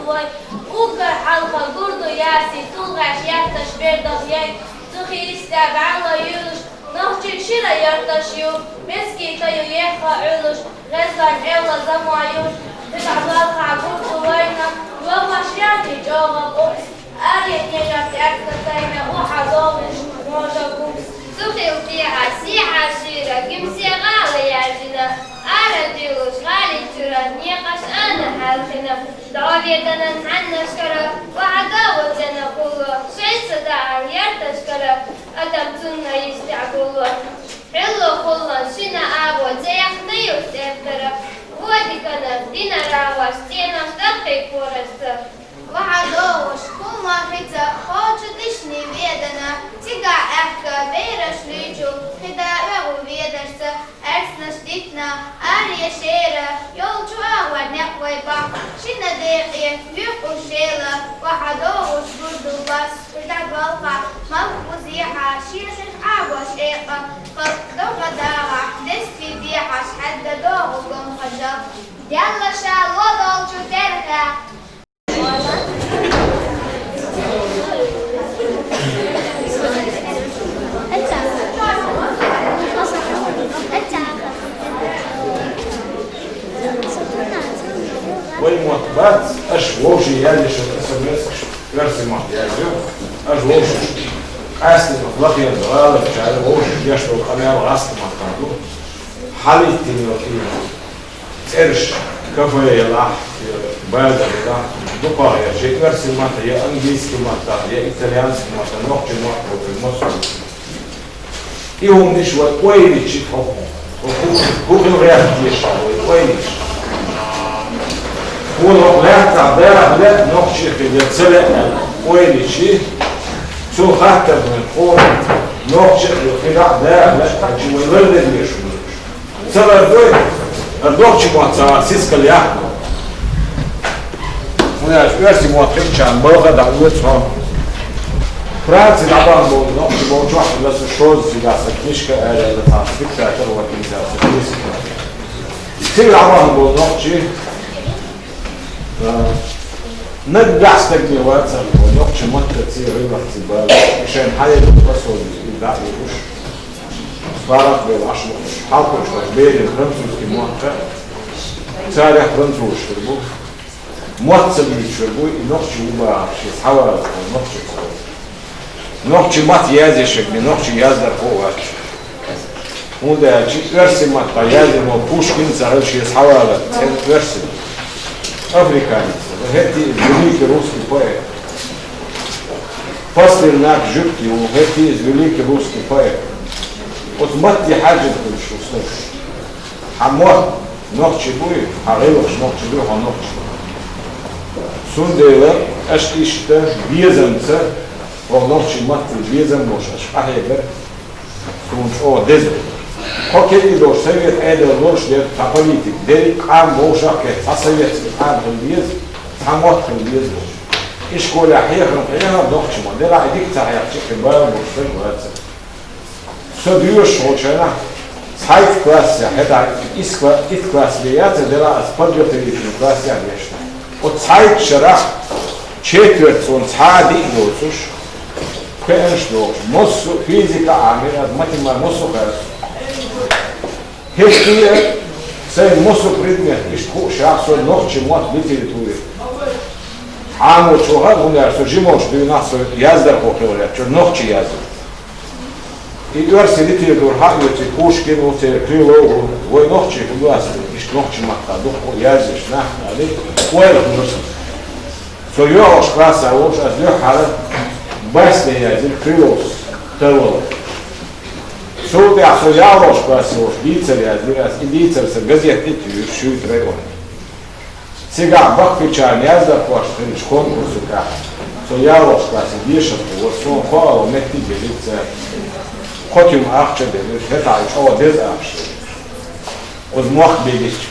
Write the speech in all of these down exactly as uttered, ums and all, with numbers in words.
Вай, уггар хьалха гур ду Ясин, тулгӀаш яьтташ бердах яй, цу хистӀа бӀаьла юлуш, нохчий шира яьтташ ю, мискача ю ехха Ӏуьллуш, гӀезлан кӀелла заман юш, цигахь балхахь гур ду вайна, вахаш яни чӀогӀа къукъс, аретне яхь тӀаьхьа тайна, ухьадогӀуш можа гукс. Цу хилкхехь сехьа шира, гимсе гӀала яьржина, ара дуьллуш гӀали чуьра, некъаш ана хьаьлхина. ДӀоведанан хьаннашкара, вахьа дагӀу цӀена хулла, шайца дагӀан ярташкара, адам цунна йистехь гулла. Хьулла хуллан шина агӀо, цӀе яхна юх тӀердара, водикана, динара ваш, цӀенаш дахкий корашца. Вахьа догӀуш, хӀума хица, кхочу дишни ведана, цигахь аьхка бераш луьйчул, хида оьгӀу ведарца, Аьрцнаш дитна, аре шера, йолчу агӀор некъ вай бахь, шина декъе, юьхь шела, вахьа догӀуш гур ду бас, кхидӀа балха, малх бузехьа, шеших Ӏабош экъа, халкъ догӀа дагӀа, дести дехьаш, хьаьдда догӀу гом хажал. Делла ша ло долчу терхе. Вай мотт бац, аш вовши яьллиша эс эм эс, оьрсийн мотт яьллира, аш вовши къаьстина лахьера гӀаларчара вовши геш долу къамел гӀаста маттахь ду. Хьалийтина йолу и цӀераш, кафе елахь, базар елахь, дукхахъяр, шайн оьрсийн маттахь, я английский маттахь, я итальянский маттахь, нохчийн мотт бохуш, массо а. И хӀуманаш вай ойла йича хӀокху, хӀокху, хӀокху хила гӀерта теша вай ойла йича. Хьуна хӀокху лаьттахь даха лаьа, нохчи хила ца лаьа аьлла ойла йича, цо хаттар дан хьуна, нохчи хила даха лаьа, хьаьжча вай лардеш везаш ву. Ца лардой, ара нохчийн мотт ца вац, сискал яхь. ХӀунда аьлча оьрсийн мотт хилчарна балха дӀа оьцу хьо. Франци дӀабахана болу нохчи болчохь, аса шозза цигахь сан книжка аьлла, цхьа спектакль ван книжка аса книжка. Цига дӀабахана болу нохчи, а, наггахь стагне вацара, нохчийн маттаца, гӀиллакхца бала, шайн хьаелла пособие, и дӀа а луш. Парах бен Ӏаш бохуш, хьалхарчу берийн французский мотт, царах французаш хир бу. Мотт ца буьйцуш хир бу, и нохчи ву бахарш, иза хьавалар, нохчи ца ву. Нохчийн мотт язъеш верг, нохчи яздархо а вац. ХӀунда аьлча оьрсийн маттахь яздина Пушкин ца хилча, иза хьавалар, цӀена оьрсийн. Африканец, хӀетте великий русский поэт. Пастернак жуьгти ву, хӀетте иза великий русский поэт. Оцу матте хьаьжжина хуьлуш ву стаг. Хьан мотт нохчи буй, хьан гӀиллакхаш нохчи дуй, хьо нохчи. Цундела аша иштта безамца, хьо нохчийн матте безам болуш аша къахьегар. Суна чӀогӀа деза. Кхо кегий долуш совет Ӏедал лоруш дерг цхьа политик, дерриг къам вовшах а кхетта, цхьа советский къам хила деза, цхьа мотт хила деза бохуш. Ишколехь хьехарна хьехар нохчийн мотт, делахь и дика ца хьехча, и бала болуш стаг вацара. Со доьшуш волчу хенахь, цхьайтта классехь, хӀетахь исс кла-, итт класс бен яцара, делахь аса подготовительный классехь дешна. Оцу цхьайтта шарахь четверть цунна цхьа а диъ доцуш, кхиънаш дохуш, массо а физика а Ӏамийра, математика массо а хаьржина. ХӀетте а сайн массо а предмет иштта хууш, со нохчийн мотт, литература хьан волчу ваха, хӀунда аьлча со жималш дуьйна, со яздархо хилла гӀертачуьра, нохчи яздарх. И оьрсийн литература хьаоьций, Пушкин ву церан, Крылов ву, вай нохчий хӀун ду аса, иштта нохчийн маттахь дуккха а язъеш нах а, аьлла, ойла хилира сан. Со йоьалгӀачу классехь волуш аса дуьххьара басне яздира Крыловс «Товала». Цул тӀаьхьа со ялхолгӀачу классе волуш дийцар яздира аса, и дийцар сан газетехь а туьйхира, Шуьйтан районе. Цигахь баккхийчарна яздархошна хиллачу конкурсехь со ялхолгӀачу классе дешархо вара, суна кхоалгӀа метте а делира цара. Кхо туьма ахча а делира, хӀетахь и чӀогӀа деза ахча. Оцу мохк бегича,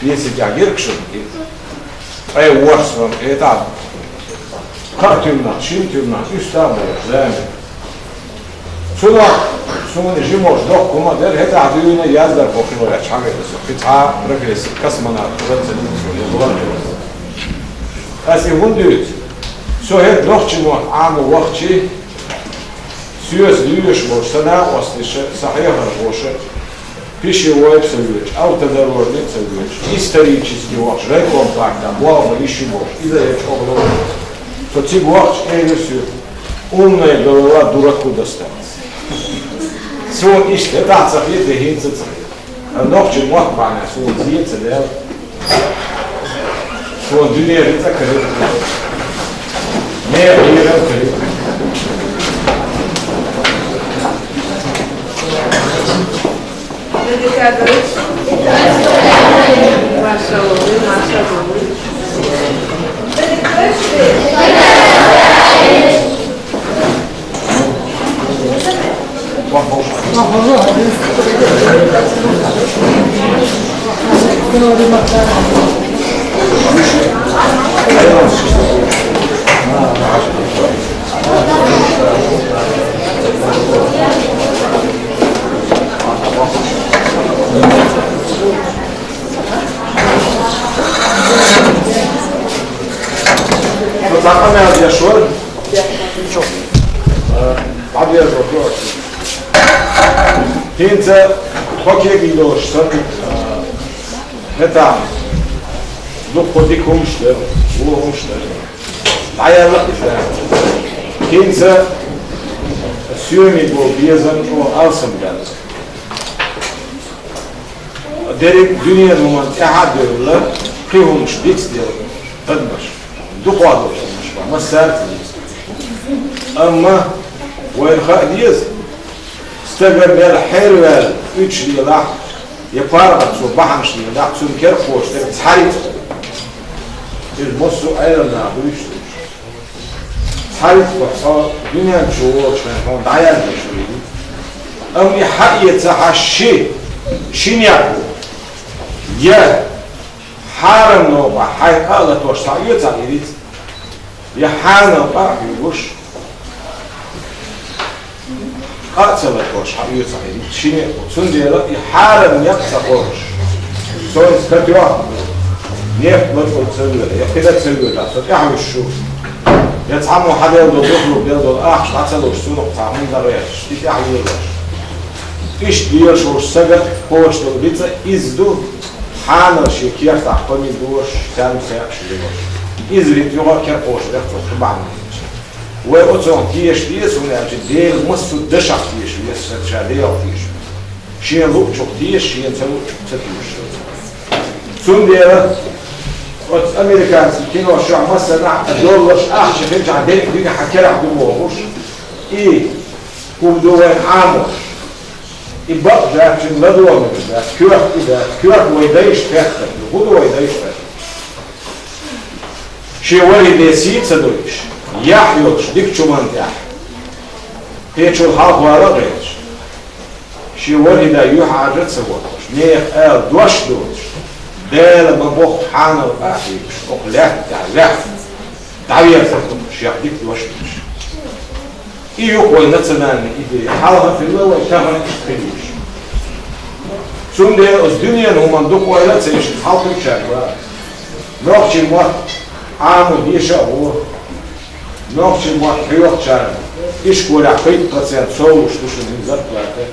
пьесикехь гира-кх шуна и. Ткъе ворхӀ сом, хӀетахь кхаа туьманах, шина туьманах уьстагӀ а болуш, зама. Цунах суна жималш доккха хӀума а дара, хӀетахь дуьйна яздархо хилла гӀерташ хьавеара со, кхин цхьа а профессия, космонавт, хӀора ца дийцира, я волонтёр. Ас и хӀунда дуьйцу? Со хӀета нохчийн мотт Ӏамо вахча, соьца лоьраш болуш, сан накъосташа, сан хьехархоша, пищевой а ца воьдуш, автодорожный а ца воьдуш, исторически вахча, райком партан болх бан йиш ю бохуш, иза а чӀогӀа лоруш. Со цига вахча элира соьга: «Умная голова дураку досталась». Суна иштта хӀетахь ца хета, хӀинца а ца хета. Ткъа нохчийн мотт бахьана суна зен а ца даьлла. Суна дуьне рицкъа карийра. Нехан лерам карийра. Маршалла, маршалла. Цхьа къамел деш вара. ДӀадерзо хӀоьттина. ХӀинца тхо кегий долуш санна, хӀетахь дуккха дика хӀумаш дара, вон хӀумаш дара. ДӀаяьлла а иза. ХӀинца соьмий болу безам чӀогӀа алсам дац. Дерриг дуьненан хӀуманна тӀаьхьа а девлла, кхин хӀумаш дицделла адамаш. Дукха долуш хӀумаш бан, массаьрца дийца. Амма вайна хаа деза, стага мел хьерваьлла уьдуш лелахь, я паргӀат цо бахьанаш лелахь, цунна кера кхочушдерг цхьа рицкъ. Иза массо а Ӏеламнаха дуьйцуш ду. Цхьа рицкъ хьо дуьнен чу волчу хенахь хьуна дӀаяздеш ву иза. Амма и хьаэца хьан ши, ши некъ ву. Я хьарам новкъахь хьайн къа а латош схьаоьцу хьан и рицкъ, я хьанал къа а хьоьгуш, къа а ца латош схьаоьцу хьан и рицкъ, ши некъ ву. Цундела и хьарам некъ ца кхобуш, со иза катоьхна, нефть лачкъо ца воьду, я кхин а ца воьду, со тӀаьхьа вуьсуш ву. Я цхьаммо хьан делла долу духарг, делла долу ахча дӀа ца луш, цунах цхьа хӀума дан гӀерташ, и тӀаьхьа лелош. Иштта лелаш волчу стага кхочуш долу рицкъ иза ду, хьанал шен кертахь помидораш, саьрмсекъаш лелош. Иза рицкъ юха а кера кхочушдеш цо, цу бахьана. Вай оцунах теша деза, хӀунда аьлча Делан массо а дашах теша веза, ша Делах теша веза. Шена луучух теша, шена ца луучух ца теша. Цундела оцу американский кинош чохь массанхьа а долларш, ахча хилчахь, дерриг а дуьненахь керахь ду бохуш, и хӀума ду вайна Ӏамош. И бакъ дац, шуна ладогӀа мегар дац, коьрта и дац, коьрта вай дайша хеттарг ду. ХӀун ду вай дайша хеттарг? Шен ворхӀе де сий ца дойуш, яхь йолуш дикачу хӀуманна тӀехь, кхечул хьалхавала а гӀерташ, шен ворхӀе да юьхьӀаьржа а ца хӀоттош, нехан ала дош а доцуш, Дала ма бохху хьанал къа а хьоьгуш, окху лаьтта тӀехь лаьхна дӀаверзар ду шех дика дош а деш. И ю-кх вайн национальная идея. Хьалха а хилла вай, тахана а иштта хила еза. Цундела оцу дуьненан хӀуманна дукха ойла а ца еш, хьалхарчаьрга ваха. Нохчийн мотт Ӏамо деша а гӀо. Нохчийн мотт хьоьхучарна ишколехь пхийтта процент сов луш ду шуна хӀинца зарплата.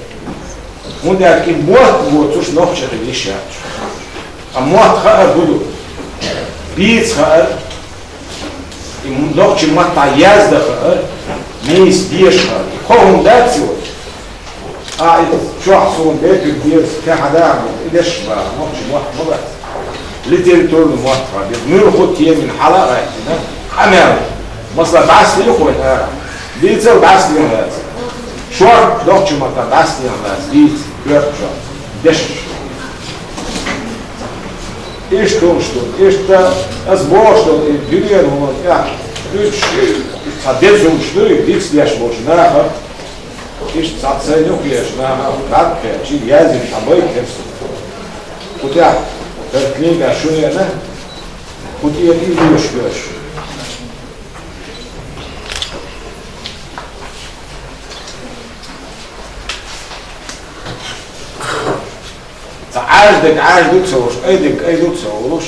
ХӀунда аьлча и мотт боцурш нохчий хила йиш яц. Ткъа мотт хаар хӀун ду? Бийца хаар, и нохчийн маттахь яздан хаар, нийса деша хаар. Кхо хӀума дац и вай? А, и чохь суна бепиг деза, кхин хьан даха бу, и дешаш бара, нохчийн мотт ма бац. Литературный мотт хаар деза. Муьлхха а темина хьала а гӀаьттина, къамел. Масала, бӀаьсте ю-кх вайн ара. Дийцал бӀаьстенан лаьцна. Шорта нохчийн маттахь бӀаьстенан лаьцна дийца, коьрта чохь, дешнаш. Иштта хӀумаш ду, иштта ас бохуш долу и дуьненан хӀуманна тӀехь, уьш, цхьа деза хӀумаш ду, и дицдеш болчу наха, иштта цхьа сайн юххехь нахах дӀа а кхаьчча, язйина цхьа байт хир суна. ХӀун тӀехь, хӀара книга шуна еана, хӀун тӀера и лоьшуш доьшу. Цхьа Ӏаьржа дерг Ӏаьржа ду ца волуш, кӀай дерг кӀай ду ца волуш.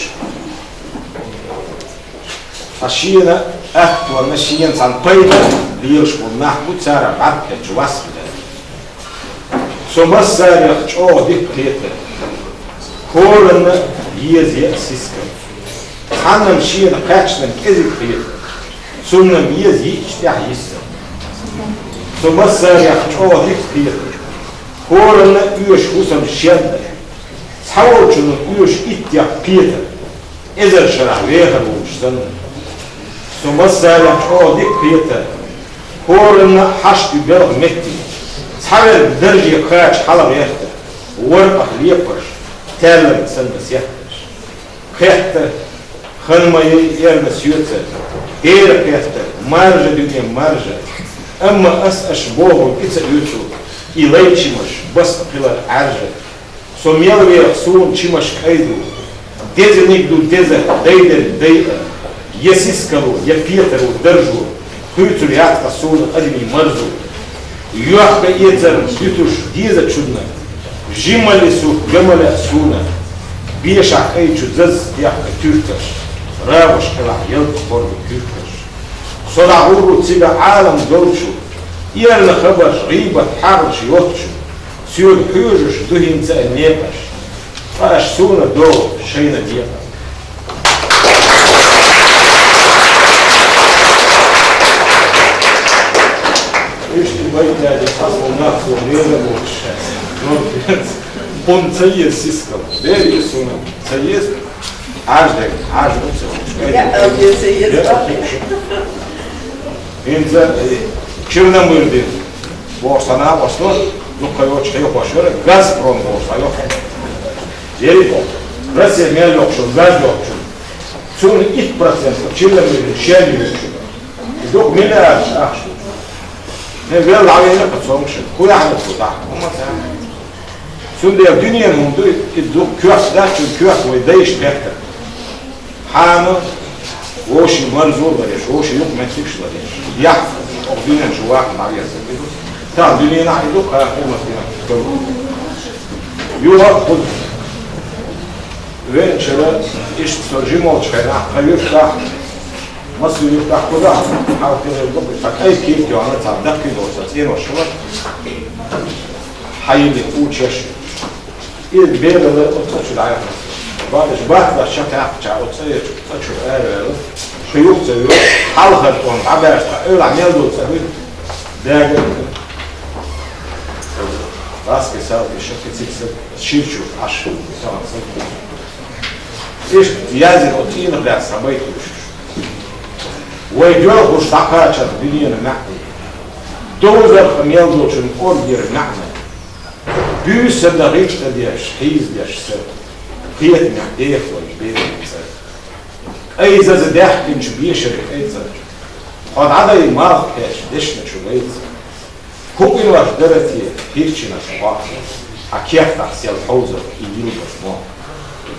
Ткъа шена атта вална, шена цхьана пайда лелаш бола нах ба, царах бӀаргагуча вас хилар. Со массарех чӀоагӀа дика кхета. ХӀоранна еза я сискал. Цхьаннена шена кхаьчнарг кӀезига хета. Цунна еза йиъча тӀехьа йиса. Со массарех чӀоагӀа дика кхета. ХӀоранна оьшу хӀусам шен да. Цхьаволчунна оьшу иттех кхета. Эзар шарахь вехар волуш санна. Со массарех чӀоагӀа дика кхета. ХӀоранна хьашт ю белхан меттиг. Цхьаверг дарже кхача хьалагӀерта. Варкъах лепарш, таьлларг санна сеттарш. Кхетта, хан ма яй эрна соьца. Дера кхетта, маржа дуьне маржа. Амма ас аша бохург и ца оьцу. И лай чимаш, баста хилар Ӏаьржа. Со мел веха, суна чимаш кӀай ду. Дезаниг ду деза, дайдерг дайа. Я сискало, я петаро даржо, хуьйцур яц ас суна адамийн марзо. Йохка-эцар дуьтуш дезачунна, жималли сух гамале суна, бешахь кӀайчу заз яхка туьрташ, рагӀуш кӀелахь ялта хорду куьркаш. Со дӀагӀур ву цига Ӏалам долчу, эрна хабарш, гӀийбат, хьагӀнаш йоцучу, соьга хьоьжуш ду хӀинца а некъаш, ткъа аша суна догӀу шайна декъа. Иштта байтаде хьасал нах цо лела лоцуш. Кхунна ца еза сискал. Дера, суна ца еза. Ӏаж дерг, Ӏаж ду ца вуш. Я, а, я ца еза. ХӀинца, э, Черномырдин боху санна, осло, дукха йоцуш хьехош яра, Газпром боху сан йоху. Дерриг а, Россия мел йоккхуш, газ йоккхуш. Цунна итт процент Черномырдин шен йоцуш. Дукха миллиардаш ахча ду. Не, велла дӀавелла кху цомгуш. ХӀун яхьна цо дахьа? ХӀумма ца. Цундела дуьненан хӀума ду, и дукха коьрта дац, цуьнан коьрта вай дайша бехкара. Хьана, вовшийн марзо а ларъеш, вовшийн юкъаметтигаш а ларъеш. Яхь, оха дуьнен чу ваккха дӀавеза. Тахана дуьненахь и ду, кхара къематдийнахь ду. Юха а кхуза. Венчара, иштта со жимолчу хенахь, тхан юьртахь, массо а юьртахь кхузахь, хьалхалера бакъ, тхан кӀай кийрта йоьхна, цхьа даккхий доцу цӀенош хилла. Хьайли, учаш. Иза берала оцу цӀа чу дӀаяхна. Бадаш бац бац ча тӀаккха ча оцу цӀа чу, цӀа чу араваьлла. Ша юха ца йо, хьалхара тӀом дӀабаьрса, эвлахь мел долу цӀа хуьлу, дагар. Ласки салти шакицик са, ширчу Ӏаш, сагӀан са. Иштта язйина оцу цӀийнах лаьцна сан байт уьш. Вай доьлхуш дӀакхачарх дуьненан маьӀне. Довзарх мел долчун кӀоргера маьӀне. Буьйса дан гӀиттадеш, хьийзадеш са, кхетамехь дехалойчу берийн цӀа. Айзаза даьхкинчу бешарийн айцӀа. Хьо дӀадай малх кхечу дешначу лайца. ХӀун къинош дара те, хӀирчинаш хьох? Хьан кехтахь сел хьовзарх и йилбаза мо.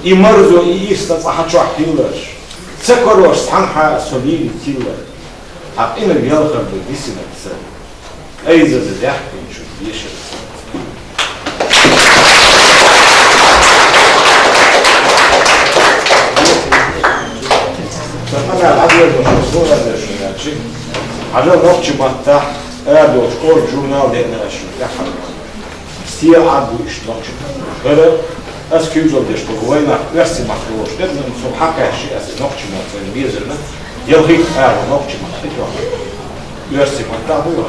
И марзо, и ирс цкъа хьан чохь хиларш. Ца карош цхьанхьа со лийна тилла. Хьан къина велхар ду дисинарг ца. Айзаза даьхкинчу дешарца. Сан къамел Ӏадвеза шун, су аьлла шуна аьлчи. Хьажал нохчи маттахь арадолчу кӀорга журнал деъна аша шуна тӀаьххьара. Стел Ӏад бу иштта нохчи. ХӀара ас куьйгалла деш долу вайнах оьрсийн маттахь долуш дерг, но со хьакхаьччи аса нохчи мотт вайна безарна, ялхитта агӀо нохчи маттахь хӀитта. Оьрсийн маттахь ду йоӀ.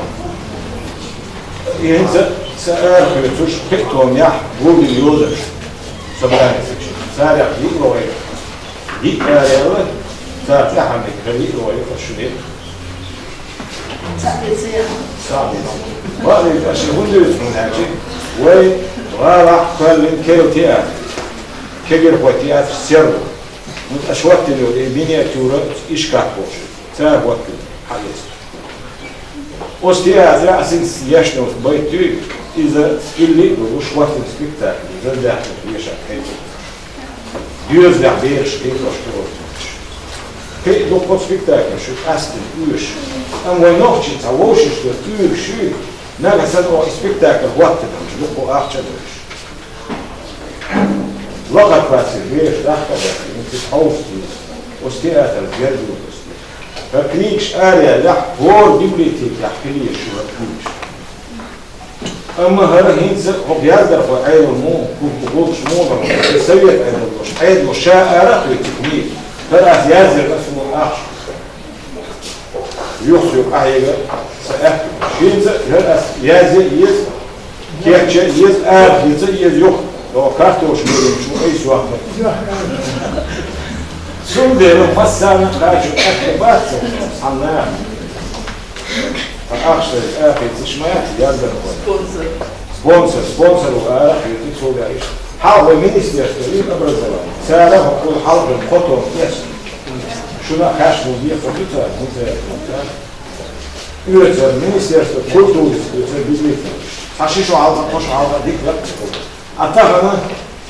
И хӀинца сан ара хоьцуш, кхин а томехь, гулдина йозарш. Собрание сакши. Царах йиъ вогӀий. Йиъ ара яла, цара тӀаьхьарниг хила йиъ вогӀий, аш шу де. Цхьаъ бен ца яхьа. Цхьаъ бен. Ма вай аша хӀунда дуьйцу хьуна аьлчи? Вай гӀалахь кхоьллина керла театр. Кегирхой театр серла. Ну, аша хӀоттина йолу и миниатюра, и шкаф бохуш. Цара хӀоттина. Хьан эца. Оцу театра ас иза ешна оцу байт дуьйна, иза илли а ду, уьш хӀоттина спектакль, иза даьхкина вешан хӀетта. Доьзалехь бераш хетош хилла. Кхин а дуккха спектакль шу къаьстина оьшу. Амма вайн нохчийн цхьа вовшашка оьгуш ю, нагахь санна оха и спектакль хӀоттина, дуккха ахча а дойуш. Лакхара классера бераш дахка а дахка, хӀинца хьовса деза. Оцу театр герга ду оцу. ХӀара книгаш араяьллехь, хӀора библиотекехь хила еза шу хӀара книгаш. Амма хӀара хӀинца хӀокху яздархой Ӏелал муха, хӀокху гӀуллакхаш муха бара, совет Ӏедал долуш, Ӏедало ша ара а хоьтту книга. ХӀара ас язъяр ас ву ахча. Юххе къахьега ца аьтту. Шеца хӀара ас язъя а еза, кечъя а еза, арахеца а еза юха. До картош мелин чу айса вахна. Цундела массарна кхача аьтту бац, хьанна. Ткъа ахча ара а хецаш ма яц, яздархой. Спонсор. Спонсор, спонсор ву ара а хецаш, цо даьлла иштта. Хьал вай министерство и образование. Цара хӀокхул хьалхара кхо тонна эс. Шуна а кхаьчна ву дехар ду цара, хӀун цара, хӀун цара. Оьцар министерство культуры, оьцар библиотека. Цхьа ши шо хьалха, кхо шо хьалха дика лаьтта. А тахана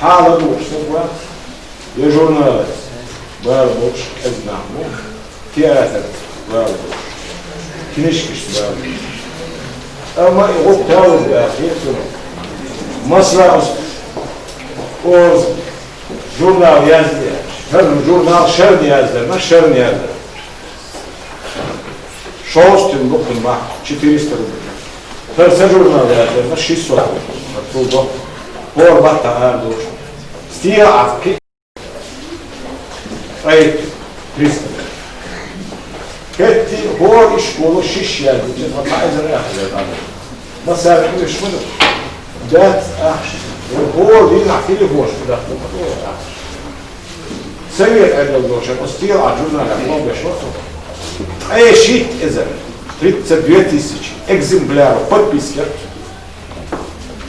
хьала бохуш ца бац. Я журналаца бала болуш, кӀезиг нах бу, театрца бала болуш, книжкашца бала болуш. Амма и гӀуллакх талаза баьхкира цунах. Масала, оцу журнал язде, хӀара журнал шарна яздарна, шарна яздарна. Шовзткъа бу кхунна мах, четыреста рублей. ХӀара сан журнал яздарна шестьсот рублей. ХӀара цул доккха. ХӀора баттахь ара долуш. Стига Ӏа кхин ткъе триста. ХӀетте хӀора ишколо шиш яздича, ма цхьа эзар ахча дара. Массара уьш ма ду. Дац ахча. ХӀора дийнахь телефонаш ма дац, ма ду ахча. Совет Ӏедал долчара оцу стелахь журналех ловбеш вара со. Ткъе шийтта эзар, тридцать две тысячи экземпляров, подписка.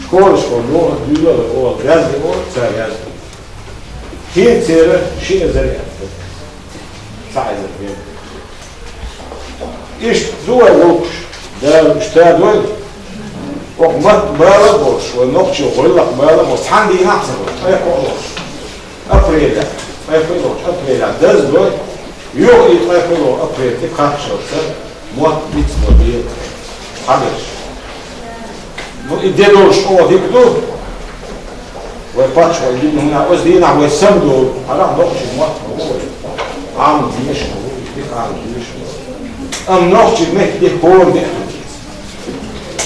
Школашкахь лохар дуьйла а оха, язде оха, цара язде. ХӀинца церан ши эзар яц. Цхьа эзар бен. Иштта ду вай гӀуллакхаш. Дала уьш тадой. Оха мотт бала а болуш, вай нохчо гӀойллакх бала а болуш, цхьана дийнахь а ца хуьлуш, айхьа а болуш. Апрелехь, ткъе пхи лохуш апрелехь даздой, юха и ткъе пхи лоху апрель тӀе кхаччалца мотт миц ма бе хьаберш. Ну, и де долуш оха дика ду, вай паччахьо и дика, хӀунда оцу дийнахь вай самадолу, хьара нохчийн мотт ма бу вай. Ӏам деша ма бу, дика Ӏам деша ма бу. Амма нохчийн меттан де хӀора де а хила деза.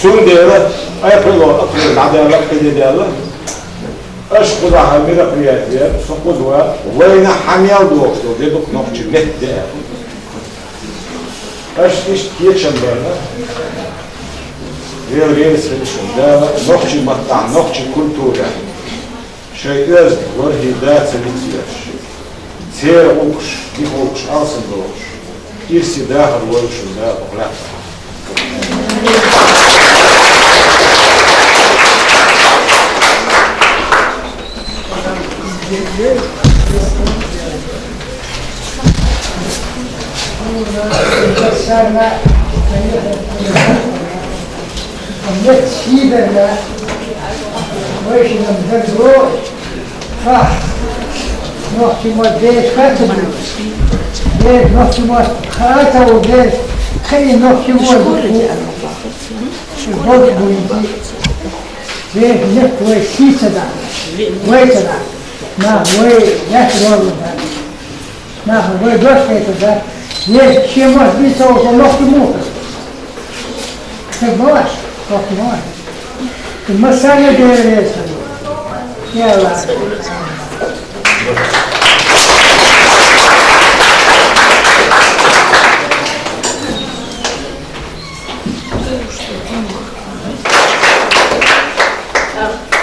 Цундела ткъе пхи лоху апрель дӀадаьлла, кхин де даьлла. Аша кхузахь мероприятие, со кхуза ван, вайна хьан мел дохуш долу де ду-кх нохчийн меттан де аьлла. Аша иштта кечам барна, Дела реза хила шуна, Дала нохчийн маттахь, нохчийн культурехь шайн оьзда ворхӀе да ца вицвеш, церан гӀуллакхаш, дика гӀуллакхаш алсам дохуш, ирсе дахар лойла шуна Дала охьа лаьцна. Нохчийн мотт деш хатта ду. Деш нохчийн мотт хатта ву деш, кхин нохчийн мотт бу. Бо бу. Деш нехь вай ши ца дац. Вай ца дац. Ма, вай яхь ролу дац. Нах вай дош хӀета дац. Деш шен мотт бийца ву со нохчийн муха. Ца баш, нохчийн муха. Массарна а Дела реза хуьлда. Я АллахӀ.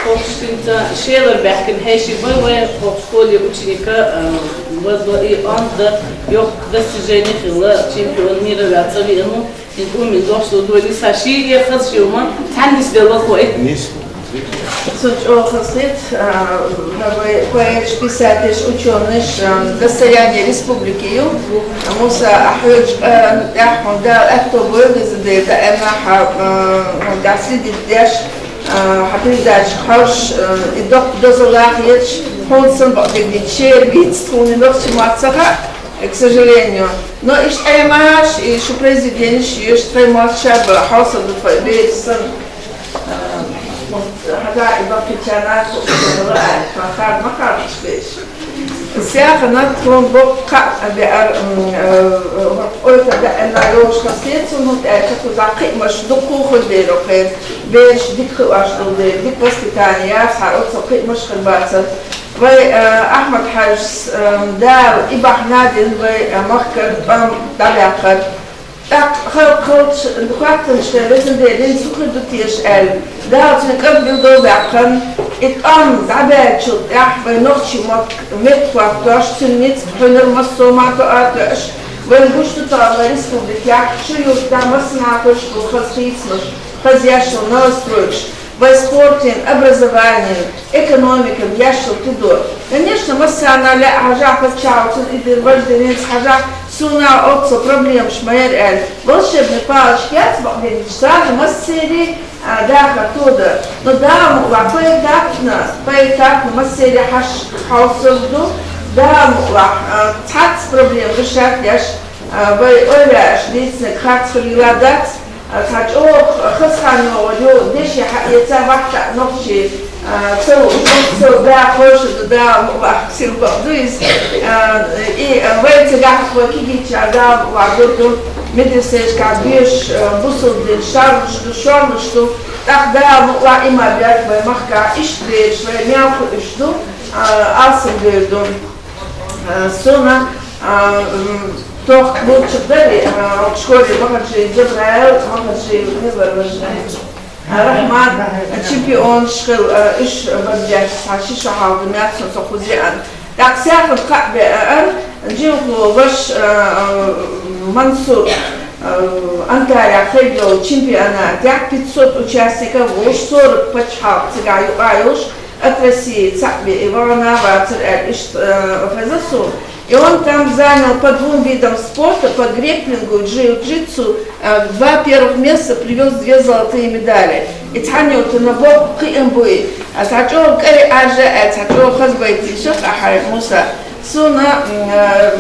ХӀокху школе хӀинца шелара баьхкина хьеший бай вай, хӀокху школе ученика, а, вазо и онда йоккха достижение хилла, чемпион мира ваьлла цӀа веана ву. ХӀинца уьмин дохуш долу дойлий сан шиъ а хаза шиъ ма цхьаьна нисделла кхо и. Нис. Со чӀогӀа хазахета, а, вай поэташ, писателаш, учёныш, а, достояние республики ю. Муса, а хьоьгуш, а, тӀаьхьа хьуна Дала аьтто бойла иза дерг, даимна хьан, а, хьуна тӀехь следить деш, а, хьан передача хьовш, а, и доккха дозалла хеташ, хьуна санна бакъдерг дийца шера вийца тхуна нохчийн мотт ца хаьа, к сожалению. Но иштта Ӏемаш, и шу произведенеш еш, тхайн мотт ша бан хьовса ду тхо и бераш санна. А, вот, хьада и баккхийчарна а хууш хила аьлла, тхан хар ма харжаш бераш. Сехана тхуна боккха кхаъ беара, м, э, э, Даьна йолуш хастецун, хӀунда аьлча кхузахь кхиамаш дуккха а хуьлу дела кхера. Бераш дика хилаш долу дела, дика воспитание яц, хьан оццул кхиамаш хир бацара. Вай, а, Ахьмад-Хьаьжас, а, Дала и бахьана дина вай, а, махкара тӀом дӀабаьккхира. ТӀаккха хала-, халчу, хоттанаш хир, везан Дела, хӀинца хӀун хир ду теша аьлла. Дала цуьнан кӀант билгал баьккхина, и тӀом дӀабаьллачул тӀаьхьа вай нохчийн мотт-, меттахӀоттош, цуьнан ницкъ хьуьнар массо а мато а тоьаш, вайна гуш ду тахана вайн республикехь, шун юртахь массанхьа хуьлуш болу хаза хийцамаш, хаза еш йолу новостройташ, вайн спортан, образованин, экономикан еш йолу тидо. Конечно, массарна лаьа хьажахь, хаза чӀогӀа цунна и дина важа динца хьажахь, суна оццул проблемаш ма яра аьлла. Волшебный палочка яц бакъдерг, царна массеран а, дахар тодар. Но Дала мукъалахь, поэтапно, поэтапно массеран хьаш хьовсур ду. Дала мукъалахь, а, цхьацца проблема решать деш, а, вай ойла еш дийцинарг харц хуьлийла дац. А, цхьа чӀогӀа хаза хан йогӀур ю, деши хьаэца вахта нохчий, а, ца лууш, ца да, хойша ду Дала мукъалахь, сил бакъ ду иза. А, и, а, вай цигахь вай кегийчара Дала мукъалахь гур ду, медреседашкахь доьшуш, а, бусалба дин шарлуш ду, шорлуш ду. ТӀаккха Дала мукъалахь, и ма баьрг вай махкахь иштта бераш вай мел хуьлуш ду, а, алсам бер ду. А, суна, а, м, тохка лучуьра дари, а, школе Махаджиев Джабраил, Махаджиев Низар важа. А, Рахман, а, чемпионаш хила, а, уьш бан деш, цхьа ши шо хьалха мел суна со кхуза веана. ТӀаккха сехьа кхаъ беара, Джинхо ваша, а, а, Мансур, а, Анталия хилла йолу чемпионатехь пятьсот участников волуш, сорок пачхьалкх цигахь юкъа йолуш, от России цхьаъ бен и вахана вацара аьлла, иштта, э, хеза суна. И он там занял по двум видам спорта, по грэпплингу и джиу-джитсу, э, два первых места, привёз две золотые медали. И цхьана юртана боккха кхиам буй. А цхьа чӀогӀа кӀай Ӏаьржа аьлла, цхьа чӀогӀа хаза байта йиш ю ахьа, Муса. Суна, м, э,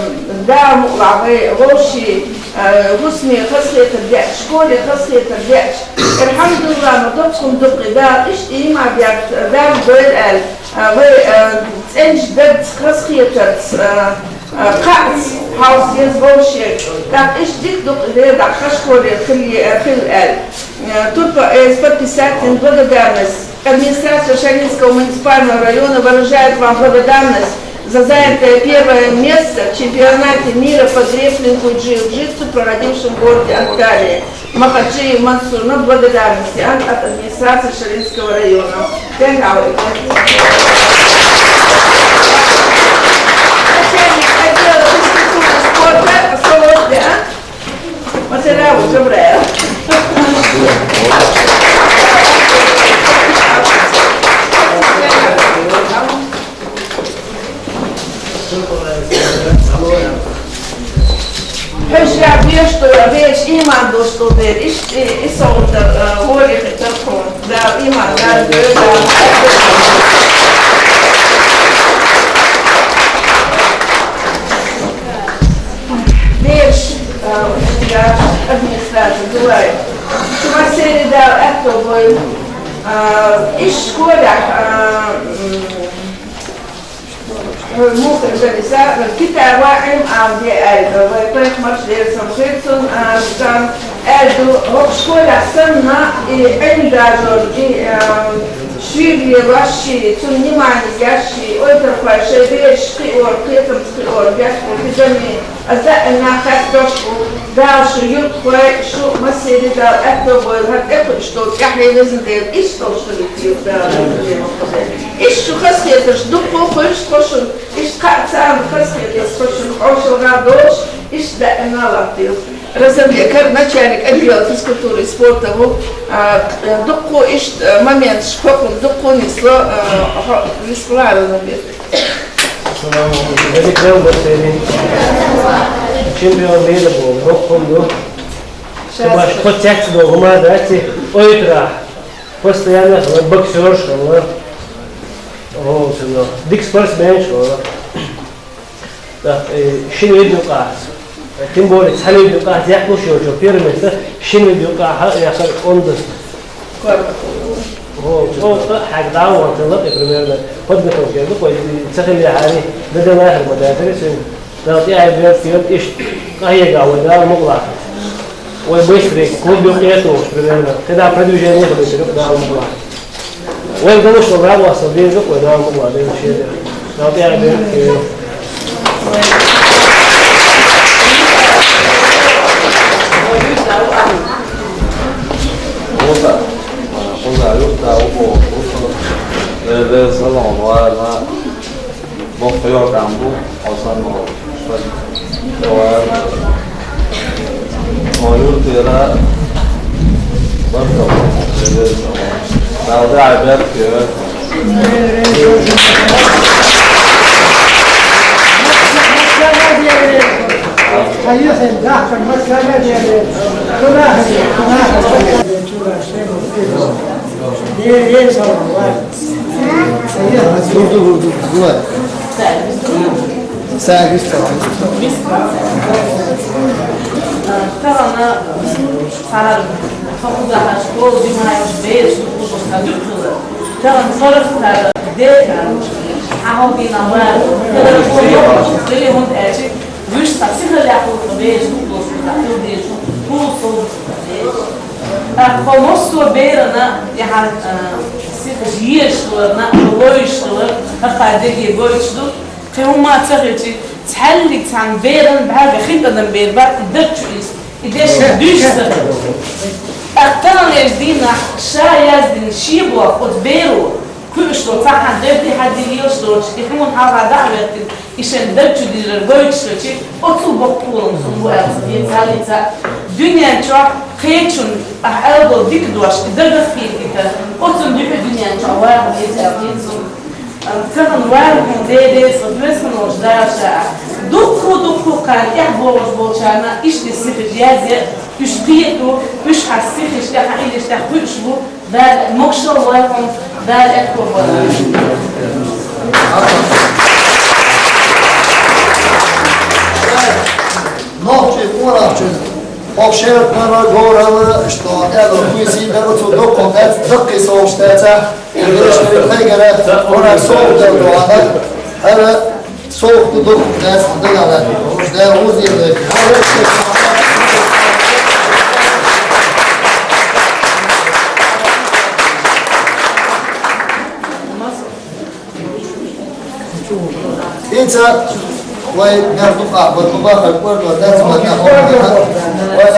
Дала мукъалахь вай вовшийн, э, хӀусаме хазахетар деача, школе хазахетар деача, АлхьамдулиллахӀ, ма доккхун дуккхе Дала иштта ийман бехк, Дала дойла аьлла, э, вай, э, цӀеначу дагца, хазахетарца, э, э, кхаъца хьовса деза вовшех. ТӀаккха иштта дика дуккхе Дела дӀа хан школе хилла, э, хилла аьлла. Э, тут по-, э, с подписателем благодарность. Администрация Шаринского муниципального района выражает вам благодарность за занятое первое место в чемпионате мира по грэпплингу и джиу-джитсу, проходившем в городе Анталии. Махаджиев Мансур, на благодарности от, от администрации Шаринского района. Тенга Начальник отдела физкультуры и спорта Солоды, а? Материал уже брал. Хьуьжа беш ду, беш ийман долуш ду дера, иш, и, и совгӀат, э, гӀоле хи тархун. Да, ийман, да, да, да. Бераш, а, учителяш, администрация, дулай. Шу массеран Дала аьтто бойла. А, иш школехь, а, м, мухха ца виса, китаба Ӏилм Ӏамаде аьлла, вай пайхамарш дера сан хир цунна, а, сан аьлла ду, хӀокху школехь санна, и Ӏилм дажор, и, а, шуьйра лелош ши, цунна внимание еш ши, ойтархой шайн бераш кхиор, кхетамца кхиор, беш бу, хи зама, ас даима хестош бу, Дала шу юртахой, шу массеран Дала аьтто бойла, хӀара тӀекхуьуш долу тӀаьхье везан Дела, иштта долуш хилийта Дала везан Дела. Иштта шу хазахетарш дуккха а хуьлуш тхо шуна, иштта кхаъ царна хазахетарш тхо шуна хьошалгӀа долуш, иштта даима латтийла. Разанбеков, начальник отдела физкультуры и спорта ву, а, дуккха а иштта, а, моменташ хӀокхунна дуккха а нисло, а, хьо-, виспала Разанбек. Салам алейкум. Чемпион мира бу, дуккха а ду. Ша баш тхо цец долу хӀума дац и, ойтарахь. Постоянно хила, боксерш хила. О, ца но. Дика спортсменш хила. Так, э, шина вида юкъахь. Тем более, цхьана вида юкъахь, дехкуш йолчу первое место, шина вида юкъахь, яхар онда. О, цо хьаг дӀа а вахана, примерно, подготовка яр ду, кхой, ца хилла яхьари, дан дан лахьар ма дацари, цуьнан. Дала тӀаьхье беркат йойла, иштта. Къахьега вай, Дала мукъ лахь. Вай быстрый, клуб юкъе тохуш, примерно. Когда продвижение хилийтар, Дала мукъ лахь. Вай галуш вал рагӀвассал деза, вай Дала мукъ лахь, деза шеда. Дала тӀаьхьа беркате. Ота, ота, юрта, ота, ота. Э, э, салам, ладно. Боккъал йокъам бу, хьо санна волу. Хьо юртера баркалла. Далда айбет ке. Вурду, вурду, вурду. Сагис. Тахана сахар хахуда хаш гол димаеш беш худо садук хила. Тахана сорах тара декан. Ахогина ва. Телефон эчи. Вуьш са психоляху беш худо садук деш. Худо садук деш. Тхо массо а берана, яхьан, а, сиха жиеш хиларна, лойш хилар, хӀокху деге гойтуш ду. Кхин хӀумма ца хилчи, цхьаьллиг цхьана беран бӀаьрга хин адам бер бац, и даг чу иза, и дешна дуьйш ца хилча. ТӀаккха таханлерчу дийнахь ша яздина шен болх оцу беро, кхуьуш долу цхьаьхьана дерди хьадийлаш долчу, и хьуна хьалха дӀа а веттина, и шен даг чу дирар гойтуш хилчи, оцу боккхалан сум бу аьлла ца хета цхьаллица. Дуьнен чохь кхечун ахь аьлла долу дика дош, и дагах кхетийта, оцун дуьхьа дуьнен чохь ваха веза аьлла хета суна. Тахана ваха хьуна Деле, со доьзхана волчу Дала ша а. Дуккха-дуккха кхана тӀехь богӀуш болчарна иштта сихаш язъе, уьш кхето, уьш хьан сихаш тӀехь, хьан илиш тӀехь кхуьуш бу, Дала могушалла лойла хьуна, Дала аьтто бойла. Нохчий къонахчун хӀокху шерпара горала, что это хуй сийдара цу доккхо дац, даккхий совгӀаташ дацахь, вешнарий тхайгара, хӀора совгӀат дала дуьхьа, хӀара совгӀат ду доккхо дац, дагахь дац. Уж да гӀузийла. ХӀинца вай мел дукха а бан, ма бахара кӀордо дац, ма тӀе хӀома.